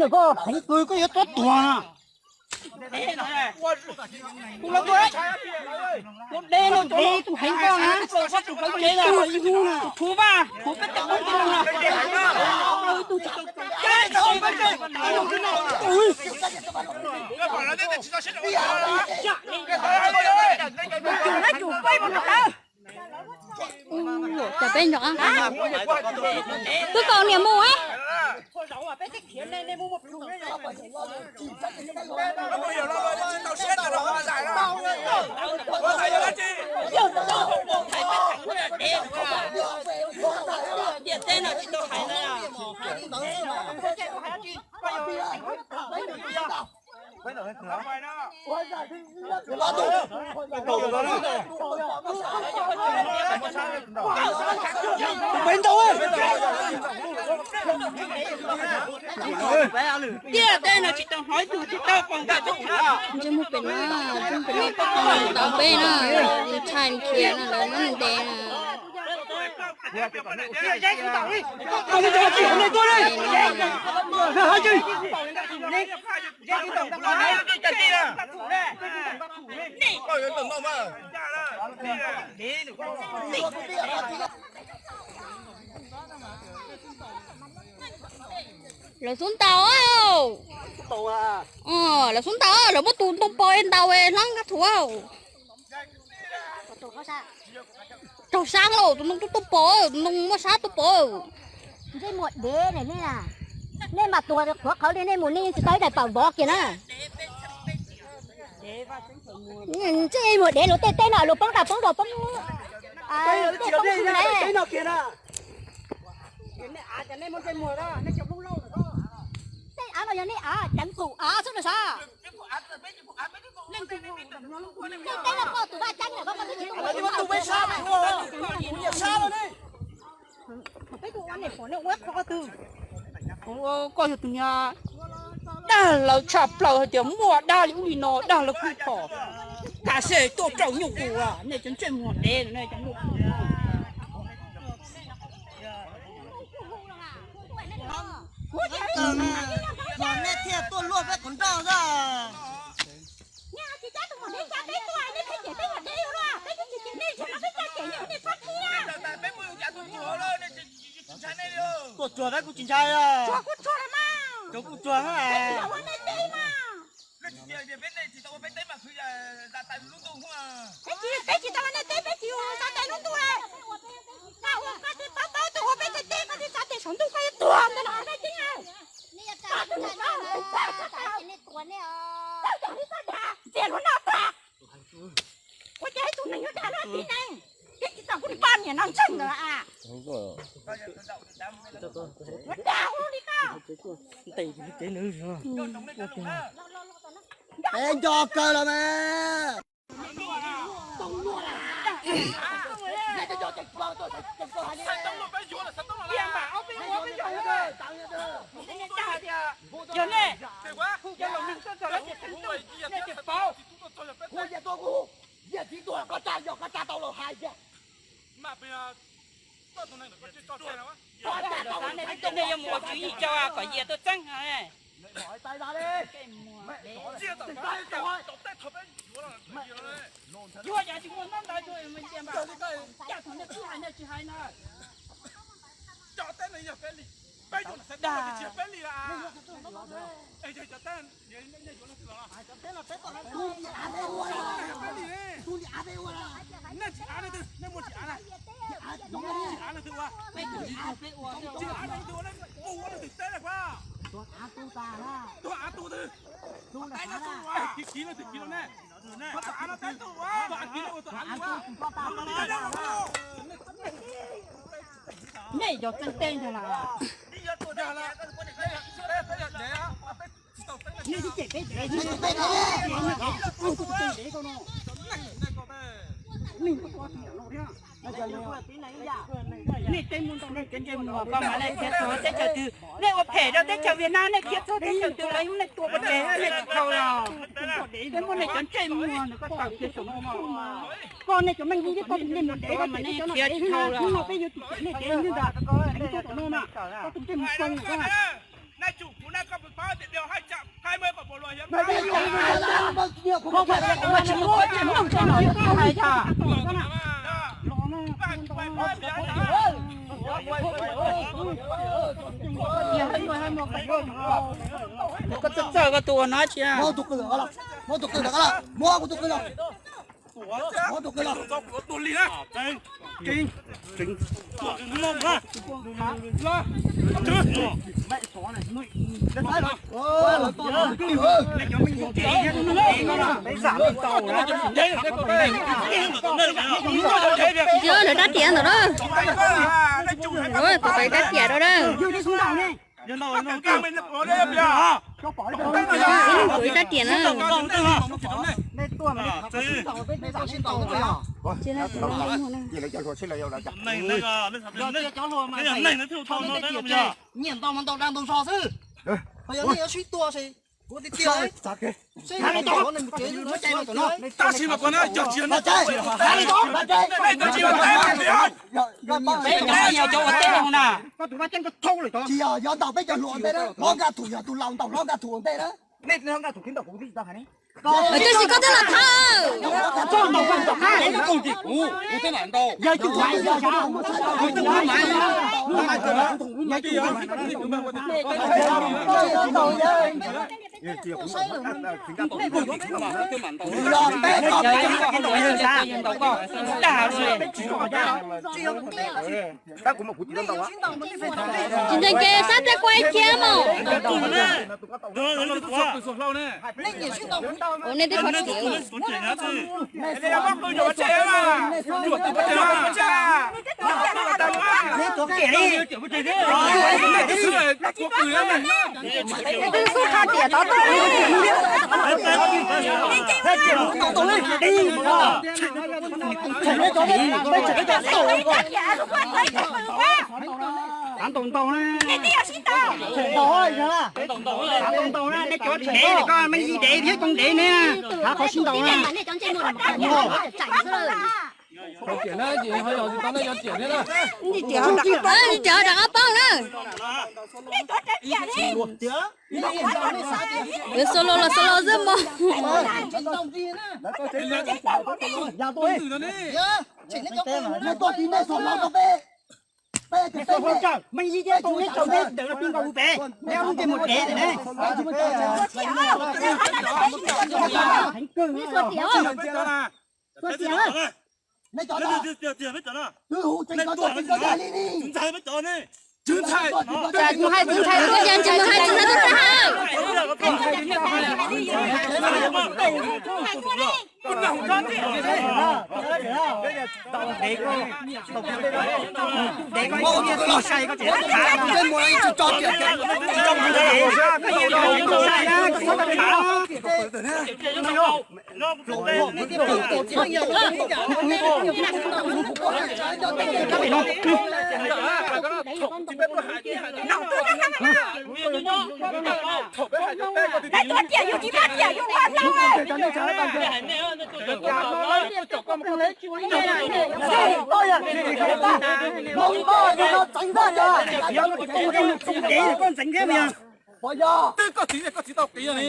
no koj heev kawg koj yuav tuag tuag na. Tus no tuag, tus no tuag, tus heev koj na, tus heev koj na, tus thuv vaj thuv peb tau tus no. Cas peb nco, twb kaus niam mus. Tiaj tej no tsis tau hnov ib tug tsis tau pom nkaus. Ntsej muag pem no, ntsej muag pem no, tau peb no, nws tshai nws khiav no lawv muab nws ntes no. Lawv xub ntaus, lawv xub ntaus, lawv muab tus ntoo pos ntaus hlob Nkaj Thuv. Raug sab lauj, tus ntoo tuaj pos, tus ntoo muaj sab tuaj pos. Ntsej muag dev ne nej, nej mas tuag qhuav qhawv li, nej mus nej tsis tau ib daim pam vov kiag na. Ntsej muag dev, luag tej teb no luag poob dag poob rog poob, tej poob xwb na. Tej av no yog nej av ceev tus av xwb na sav. Tej teb no koj tus vaj ceeb na, koj ua nej pom nej ua qhov twg. Koj yog tus niag dag lawv tshaj plaws hais tias muaj dag li ub li no, dag lawv kuj phom. Kav xwb tuaj rau nyuj qus, nej cov ntsej muag dev, nej cov nyuj qus. Nej thiaj tuaj luaj peb qhov nroj xwb. Tuaj tsuag peb kuj tsis ntshai, cov kuj tsuag. Peb tsis tau ua nej teb, peb tsis tau ua nej teb, peb tsis tau ua nej teb, peb tsis tau ua nej teb, koj tsis paub paub tus ua peb tej teb, koj tsis txhob tes saum ntuj, koj yuav tuag ntawd los nej teb. Ntxias luag no tag. Ua cas ib tug neeg yuav dag luag tib neeg, peb tsis tau kuv poj niam no ntseeg ntawd a. Ua dag ua luaj li koj. Peb nco kawg los mas. Yog nej hu cov laus neeg tuaj txog lawv tias teev ntuj, nej tsis paub. Yawm txiv tuaj, koj tsa, yog koj tsa tau los hais tiag. Nej yuav mus ua tswv yim rau kom Yias tuaj txeeb. Yuav yog tsis muaj hnab ntawd, coj thaum nej tsis hais nej tsis hais na. Dag, nej tsis hais peb li. Nej tsis av, nej muaj tsis av na. Tsis av leej twg ua, tsis av leej twg ua, leej ua leej twg teb lawm. Tuag av tu twg, kiv kiv leej twg kiv los ne. Tuag av no teb tuag ua, tuag av kiv leej ua, tuag av ua. Nej cov txeeb teb ntag las. Nej tsis cem peb, nej tsis cem peb, nej tsis cem peb, nej tsis cem peb, nej tsis cem peb. Nej teb muag ntau, nej teb muag, koj mas nej khiav txog teb chaws twg, nej ua phem rau teb chaws Vietnam, nej khiav txog teb chaws twg los nej tua pov tseg, nej tsis dhau los. Peb muab nej cov ntsej muag ntawd koj tawm kiag saum no. Koj nej cov neeg nyob tom nej mus dev, koj cem nej cov no dev xwb na, hnub no peb yuav tsis cem nej dev xwb ntag. Koj tus ntsej muag xoo, koj Koj txawj txawj koj tus ua no tsis. Ntsia lawv dab tiam ntawm na. Kuv ib dab tiam na. Nyiam ntau mas ntau dag ntau so xwb. Ho yog nej yuav sib tua ces kuv tiag tiag. Tab sis mas kuv na, yog tsis yog nej, peb cov yog cov ua teb no na. Tsis yog, yog ntaus peb cov hluas ua ntej na, hlob Nkaj Thum yog tus laus ntaus hlob Nkaj Thum ua ntej na. Nej hlob Nkaj Thum twb ntaus kuv twb tsis tau hais ne. Tab sis koj twb los thawj. Tsis ntev ces sab tej kuv ib kiag mus. Ua nej twb qhov tsev. Twb xub qha tiam tod tuaj. Thav ntaus ntaus na. Thav ntaus ntaus na, nej cov tshem dev koj me ntsis dev thiab cov dev ne, thav qhov sib ntaus na. Rau ob paug na. Yuav solo los solo xwb mog. Mus hais tus ntxhais tuaj, mus hais tus ntxhais tuaj. Twb koj txiv, koj txiv tau qiv li.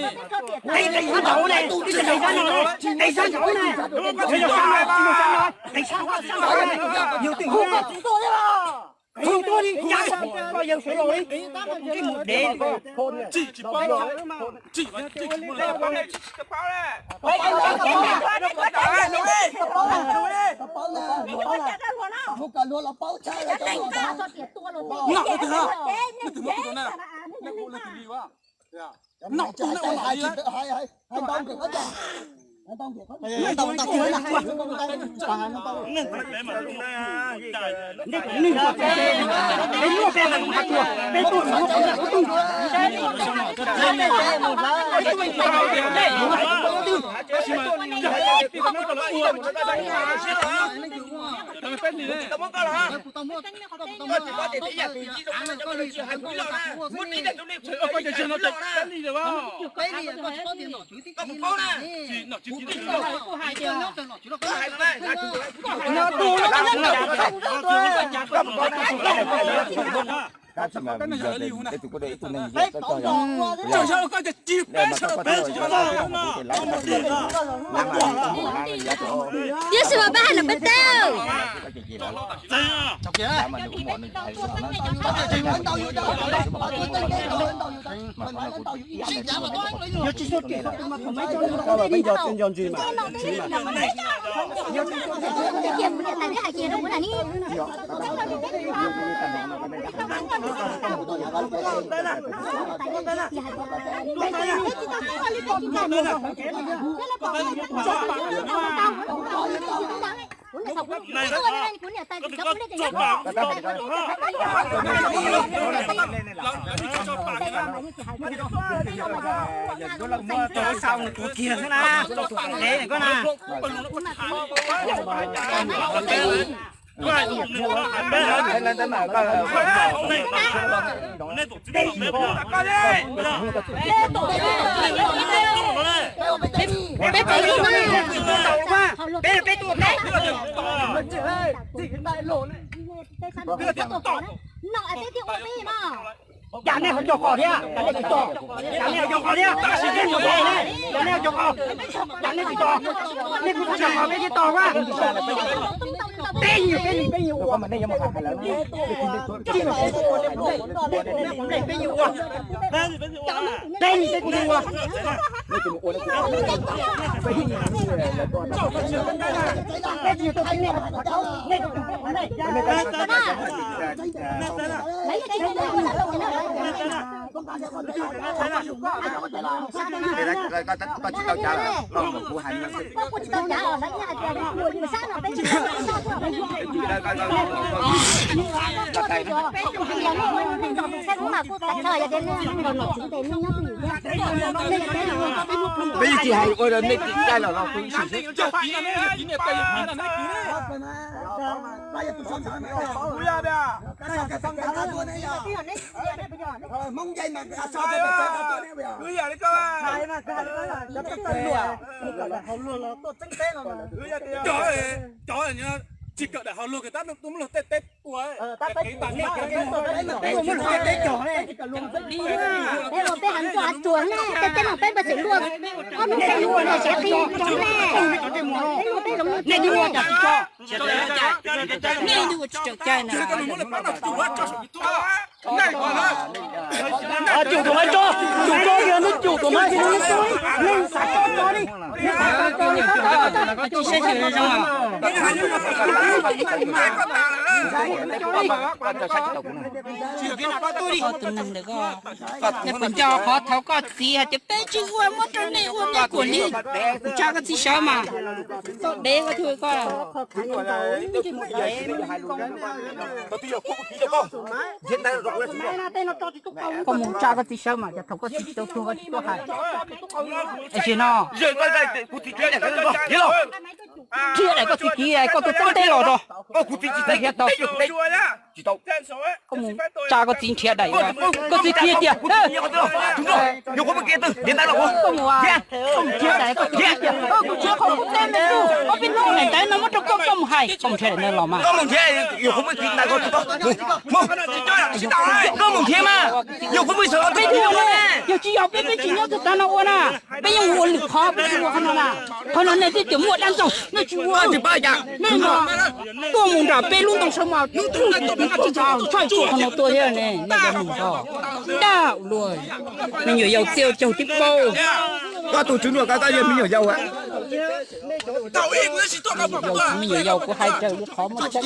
Tiam sis mas peb hais lus peb teb. Cas nej ho cog qos thiab, cas nej tsis tos, cas nej ho cog qos thiab, cas nej ho cog qos, cas nej tsis tos, nej kuj tsis cog qos peb thiaj tos a. Peb nyuag, peb nyuag, peb nyuag ua, peb nyuag ua, peb nyuag peb kuj ua. Peb tsis hais ua nej tsis cai los los kuv ib sim xwb. Cov tsis kawm daim hauv luag kws tab tuaj muab luag tej teb ua. Peb ua peb heev tuaj hav tsuas ne, tej teb no peb puas tseem luaj, ob lub teb no siav qis ne, peb ua peb zoov nej twb ua cas tsis tso, nej twb ua tsis tseem cai na. Cum tus no tso, cum tso, yog nej cum tus no ces nej tso, nej xav tso tso li, nej xav tso tso li. Tus neeg ntawd, nej puas nco qhov thaum koj txiv hais tias peb tsis ua, muab rau nej ua nej kuam li, kuv tsa koj txiv sawv mas, txoj dev koj thiaj koj. Koj mus tsa koj txiv sawv mas, thaum koj txiv tsis tau tuag koj tsis tuaj hais. Es tsis no, thiab daim koj txiv kiv koj tuaj txeeb teb los tso. Koj mus tsa koj txiv nrhiav daim, koj txiv qhia tias, koj mus, koj mus nrhiav daim, koj txiv qhia tias, kuv nrhiav qhov kub teb me tub, ob peb hnub daim ntawd no muab rau koj, koj mus hais, koj mus nrhiav daim no los mas. Koj mus nrhiav mas, yog peb tsis yog, peb tsis nyob tus tav no ua na, peb yeej ua lwm qhov, peb tsis ua qhov no na. Qhov no nej twb tias muaj dab ntxaug, nej tsis ua. Nej no tuaj mus nram peb lub ntoo sawv mas, tshaj tshaj qhov no tuaj thiab ne, nej cov neeg ko. Dab luaj, me nyuam yaus txiaj caug tib paub. Koj tus tswv nuam ko, koj yog me nyuam yaus. Me nyuam yaus kuv hais raws li qhov muaj tseeb.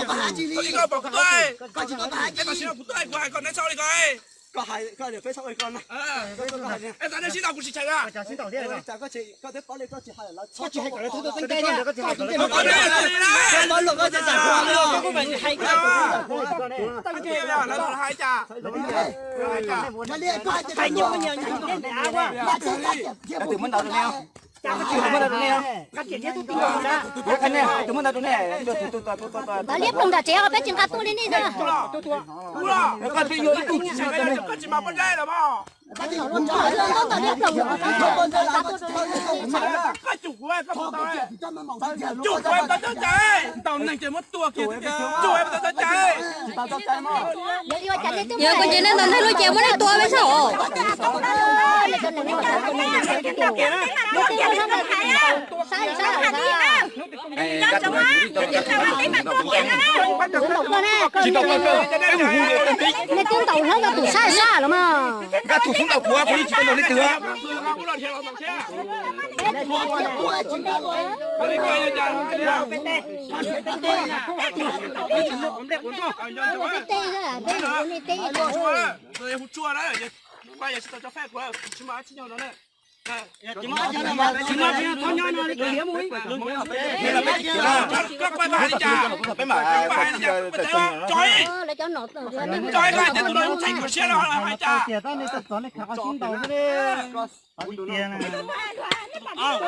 Liab ploog nram tsev os, peb tsis nqa tuaj li nej na. Yog koj tsis nej ntawd nej lub ces muab nej tua peb saib os. Nej twb ntaus hlawv rau tus sab sab lawm mas.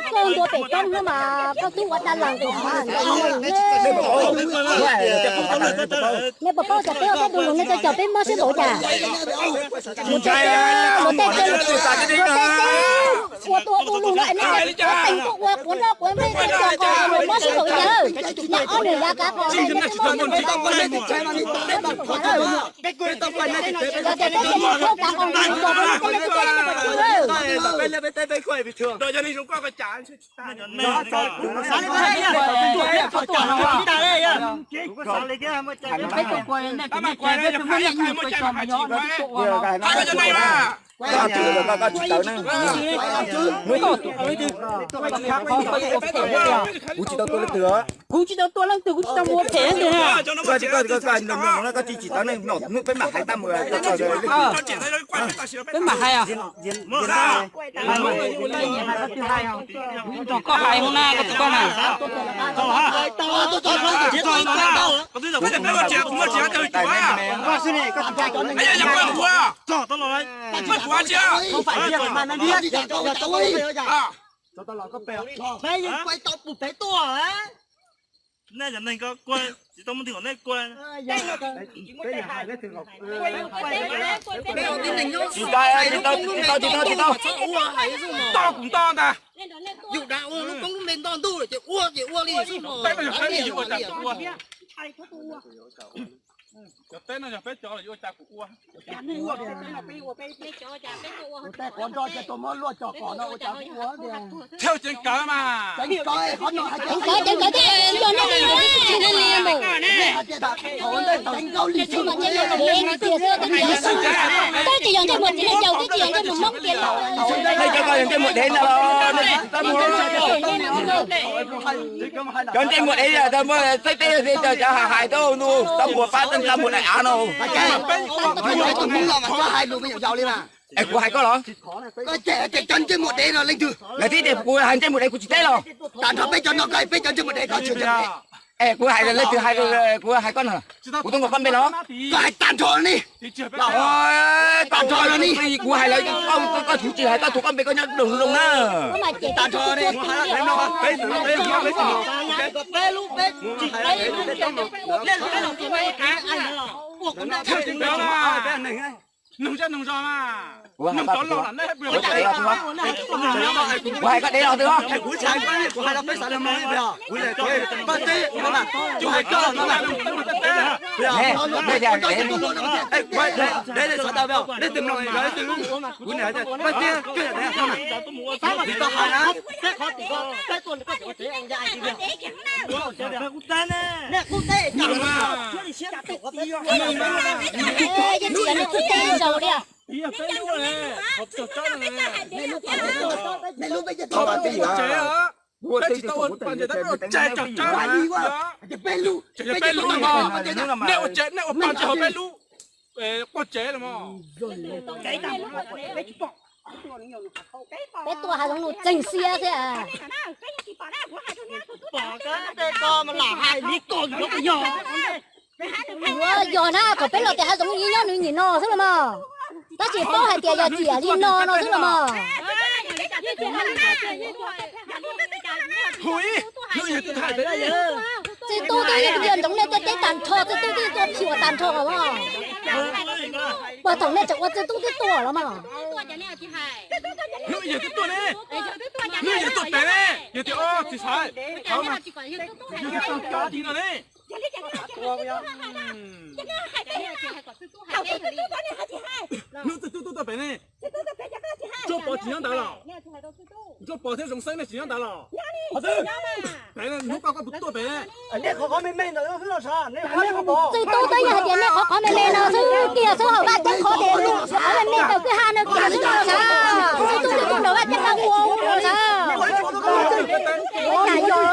Koj ntua pem roob no mas koj twb ua dab laug kuv. Nej puas paub tias peb ua peb tus lus nej cov cov peb mob siab npaum cas? Mus txog peb luag tej, luag tej teb, Tuaj ua lug no, nej teem tuaj ua quav nroj quav npej, tuaj ua mob sib haum yawg. Neb ob nws yav kav qos, yog tias peb tsis tau kav qos, kuv tsis tau tua leej twg, kuv tsis tau tua leej twg, kuv tsis tau mus ua phem leej twg. Koj tsis tau, koj tsis tau, peb mam hais tab mus, peb mam hais. Koj hais hov na, koj tus koj na. Nej yeej kuaj tau pus pem tuaj. Nej cov neeg ko kuaj tsis tau muaj twg kom nej kuaj. Tsis tau, tsis tau, tsis tau, tsis tau. Nto kuv nto ntag. Yus dag ua lub koob lub npe nto ntuj ces ua ces ua li. Cov teb no yog peb cov los yuav ua cas kuv ua. Tej quav nroj ces tua muab luaj cov qos no ua cas kuv ua tiag. Thiaj ceev kawg mas. Ceev kawg, qhov no hais tias ceev kawg, ceev kawg, tsis yog nej li mus. Nej hais tias thaum ntej thaum nkauj li tshwm tias xwb, twb tsis yog ntsej muag txiv neej yaus, twb tsis yog ntsej muag Hmoob tiag. Cov ntsej muag dev yog tau muaj txeb teb cov hais tau nus tau muag pab tau muag daim av no. Es kuv hais koj los? Koj cem tias cov ntsej muag dev no leej twg? Lawv twb tias kuv hais ntsej muag dev kuv tsis teb los? Tag nrho peb cov no koj peb cov ntsej muag dev koj tsis teb. Es kuv hais leej twg hais, kuv hais koj no, kuv tuaj nqa koj npe los? Koj hais tag nrho ni. Tag nrho no ni. Kuv hais lawv, koj tsis hais koj tus koj npe koj nyob doog zoo na. Tag nrho ni. Noog zej noog zos mas. Kuv hais koj dev los twg os? Nej ua tsev, nej ua paj ntseg hauv peb lub quaj tsev los mas. Peb tuaj hav zoov nus tseeg xiab thiab. Yuav yog na, thaum peb los tias hav zoov nws nyob nws nim no xwb los mas. Tab sis paub hais tias yog ciam li no no xwb los mas. Txiv tub twb yeej ntsoov nej tej teb tag nrho, txiv tub twb tuaj phim ua tag nrho os. Puag thaum nej tseem ua txiv tub twb tuaj los mas. Hnub txiv tub tuaj pem ne, Tsuas Pov tsis nyob ntawd los? Tsuas Pov thiab Zoov Xeeb nej tsis nyob ntawd los? Pem hnub koj koj puas tuaj pem? Txiv tub twb yog hais tias nej qhov qhov me me no xwb, kiag xwb hauv vaj ceeb qhov tias qhov me me ntawm kwj ha no kiag xwb no xav. Txiv tub twb tuaj nram vaj ceeb no ua ua xav. Ua cas yog?